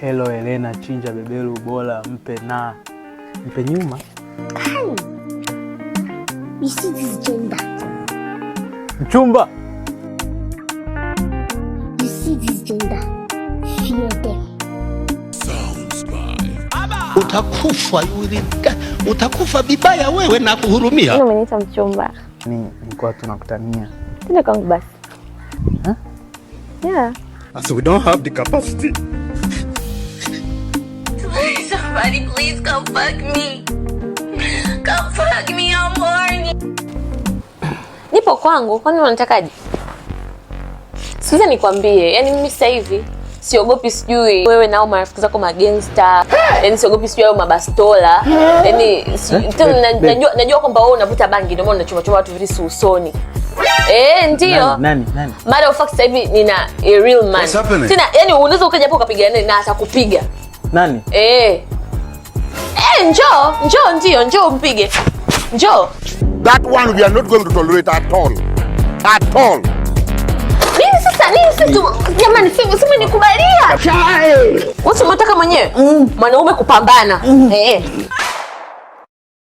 Hello Helena, chinja beberu bora mpe na mpe nyuma. You see this gender? Mchumba. You see this gender? Fear them. Utakufa, utakufa vibaya wewe na kuhurumia. Mbona umeniita mchumba? Ni nilikuwa tunakutania. Tende kwangu basi. Huh? Yeah. So we don't have the capacity. Please, somebody, please come fuck me. Come fuck me, I'm horny. Nipo kwangu, kwani unatakaje? Sikiza nikwambie, yani mimi sasa hivi siogopi sijui wewe nao marafiki zako magangsta, yani siogopi sijui au mabastola. Yani tena najua kwamba wewe unavuta bangi, ndio maana unachoma choma watu visu usoni. Eh, ndio. Nani nani nani? Matter of fact, sasa hivi nina a real man. What's happening? Tena yani unaweza ukaja hapo ukapigana naye na atakupiga. Nani? Eh. Eh, njoo, njoo, ndio, njoo mpige. Njoo. That one we are not going to tolerate at all. At all. Nini sasa? Nini sasa? Jamani, si umenikubalia. Wewe unataka mwenyewe? Mwanaume kupambana. Eh.